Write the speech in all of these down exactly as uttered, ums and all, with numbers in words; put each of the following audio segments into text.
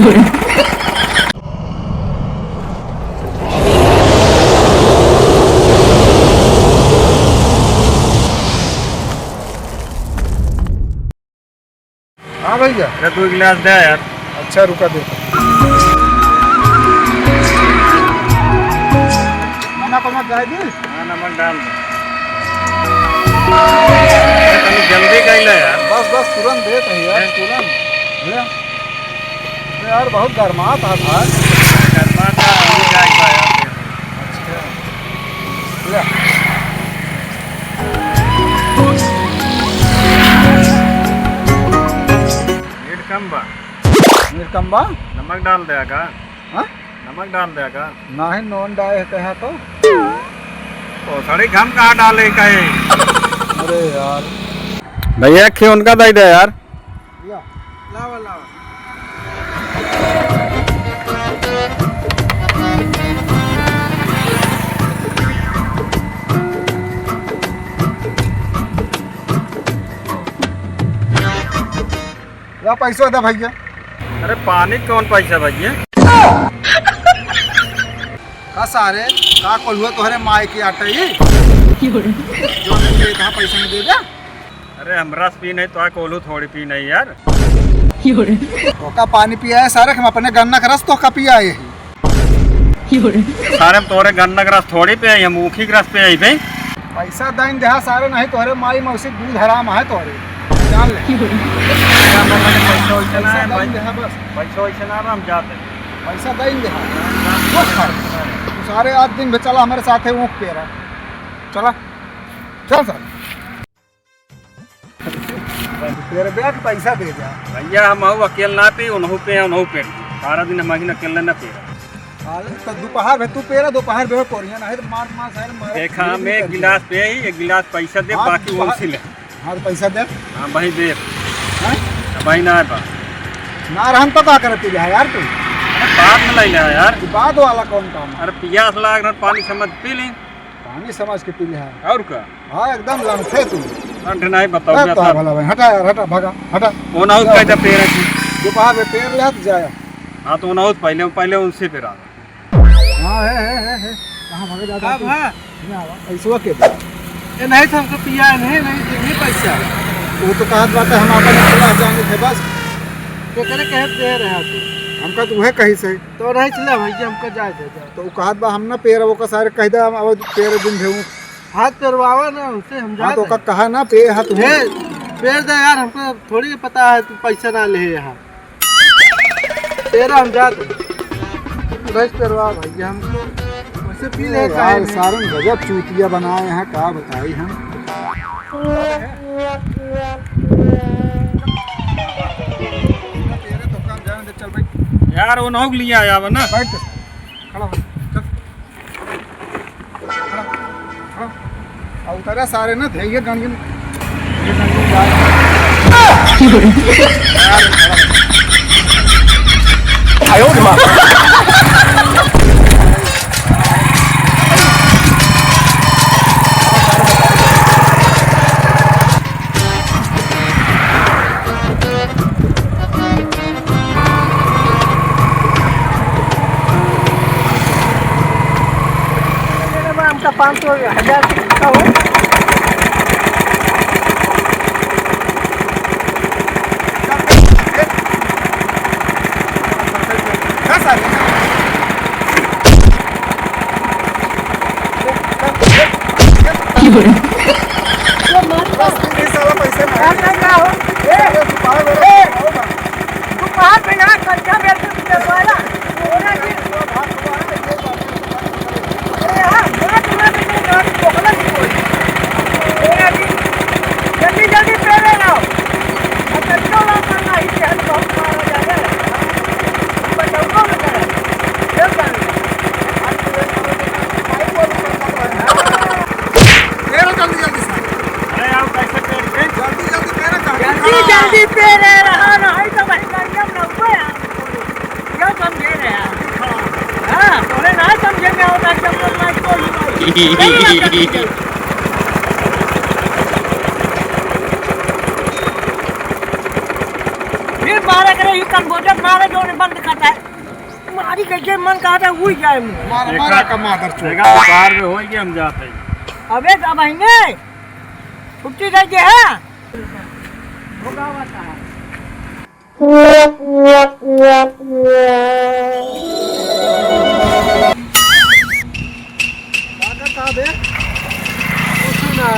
हाँ भैया। अरे दो गिलास दे यार। अच्छा रुका दे। नमक वमक डाल दी? हाँ, नमक डाल दे। अरे तनी जल्दी कइले यार। बस, बस, तुरंत देत है यार, हैं? तुरंत। ले। अरे यार, बहुत गरमात है भाई। गरमात है, अभी जाए बा यार। अच्छा। ले। मीठ कम बा। मीठ कम बा? नमक डाल दे का? हाँ? नमक डाल दे का? नाही, नून डाले है कहा तो। ओ, सड़ी हम कहाँ डाले कहे? अरे यार। भैया, खी उनका दे दे यार। या। लावा, लावा। ला पैसा दे भैया। अरे पानी कौन पैसा भैया? का सारे, का कोल्हुआ तोहरे माई के आटे ही? जो नहीं दे, कहाँ पैसा नहीं दे दे? अरे हमरा से पी नहीं तो आ कोल्हू थोड़ी पी नहीं यार। ओका पानी पिया है सारे, हम अपने गन्ना का रस तो का पिया है। सारे हम तोरे गन्ना का रस थोड़ी पे आई, हम ऊखी के रस पे आई बे। पैसा दइन देहा सारे, नहीं तोरे माई मौसी दूध हराम है तोरे, जान ले। पैसा वैसा ना है पैसा भाई। दइन देहा बस। पैसा वैसा ना है, हम जाते हैं। पैसा दइन देहा। जो खा। तू सारे आज दिन भर चला हमारे साथ है ऊख पेरा। चला। चल सारे। पेर दे के पैसा दे जा। भैया, हम हऊ अकेल ना पी, उनहू पे, उनहू पे। सारा दिन हम ही अकेले ना पी। अरे, तो दोपहर में तू पेरा, दोपहर में पोरिया ना है, तो मार, मार, सारे मार, देखा, ये हम भी एक कर गिलास दिया। पे ही, एक गिलास पैसा दे, हाँ, बाकी दोपहर उनसे ले। हाँ, तो पैसा दे। हाँ, भाई दे। हाँ? भाई ना है बा। ना रहन तो का करती है यार तू? अरे, बाद में ले ले यार। तू बाद वाला कौन काम है? अरे, पियास लाग रहा, पानी समझ पी ले। पानी समझ के पी ले है। और का? हाँ, एकदम लंठे तू। लंठे नहीं बताओ, ए, क्या तो साहब? भला भाई, हटा यार, हटा, भागा, हटा। वो ना हो, जा। क्या जब पेड़ है? दोपहर में पेड़ ले हाथ जाया। हाँ, तो वो ना हो, पहले, पहले उनसे पेरा। हाँ, है, है, है, है। कहाँ भागे जाता का है तू? भा? नहीं आवा, ऐसवा के दे। ये नहीं तो हमको पिया नहीं, नहीं देंगे पैसा। वो तो कहत बात है, हम आपन चला जाएंगे थे बस। तो करे कहे दे रहा तू। हमका तो वह कही सही। तो नहीं चला भैया, हमको जाए दे, जाए। तो उ कहत बा, हम ना पेरब, ओकर सारे कह दे, हम अब पेर दिन भेऊ। हाथ पेरवावा ना, उनसे हम हाँ, जाते तो ओकर हैं। कहा ना, पे हाथ ए, पेर दे यार, हमको थोड़ी पता है तू पैसा ना ले यहाँ। पेरा हम जाते हैं। भैंस पेरवा भैया, हमको वैसे पी ले यार, काहे नहीं? सारन गजब चूतिया बनाए हैं, का बताई हम। चल भाई। यार, वो नौक लिया आया बा ना। बैठ। खड़ा हो, चल। खड़ा, खड़ा। आ उतरा सारे ना, धैर्य गंजन, ये गंजन जाए। आयो रे माँ। हमका पाँच सौ, हजार के कितना हो? जल्दी, जल्दी पेरे लाओ। अब तनिको लाओ, वरना ई सेहत बहुत मारा जाए। बटौको में करे। जब जाने। पेरो जल्दी, जल्दी से। अरे, आओ, कैसे पेर के? जल्दी, जल्दी पेरो, जल्दी। जल्दी, जल्दी पेरे रहा, नहीं तो भाई, गाड़ियाँ में लौको यार। क्या समझे रे यार? हाँ, तोरे ना समझे में होता कि हम लोग ना कोई नहीं। सही बात है। ये मारे करे, ई कम बोझक मारे, जो बंद करता है। मारी के जे मन कहता है, उड़ जाए मुँह। मारा, देखा, मारा का मादर चोद। देखा, बाहर में होई के हम जाते हैं। अबे, अब आएंगे। छुट्टी दे दे, हाँ? भोगावता है। काका का बे? कुछ ना।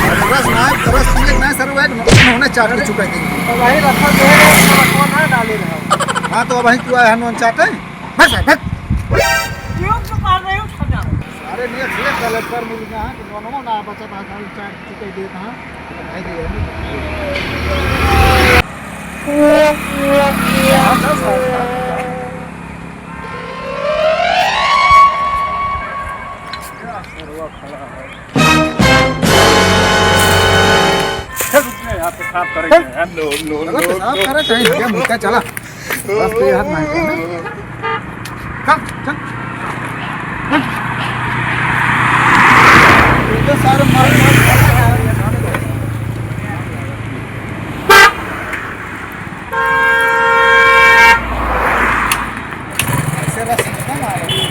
अरे रस ना, रस पिए ना, सर, वो एक नोने चाट के चुका देंगे। तो वही रखा जो है, रखवा ना डाले रहा। हाँ, तो अब वहीं तू आया है नोन चाटे। बस, बस। क्यों तो कर रहे हो, छोटा? अरे, नहीं, अच्छे कलेक्टर मिल गया है, कि नोनो ना बचा था, साल चाट चुका देता है। चल, रुक जा यार, पेशाब करेंगे यार। लो, लो, चलो, लो, पेशाब लो। करे, कहीं भैया, मुक्का चला। बस के हाथ मार के, हाँ? चल, चल। चल। ये तो सारे मार, मार, मार, मार। ऐसे रस निकल आ रहा है।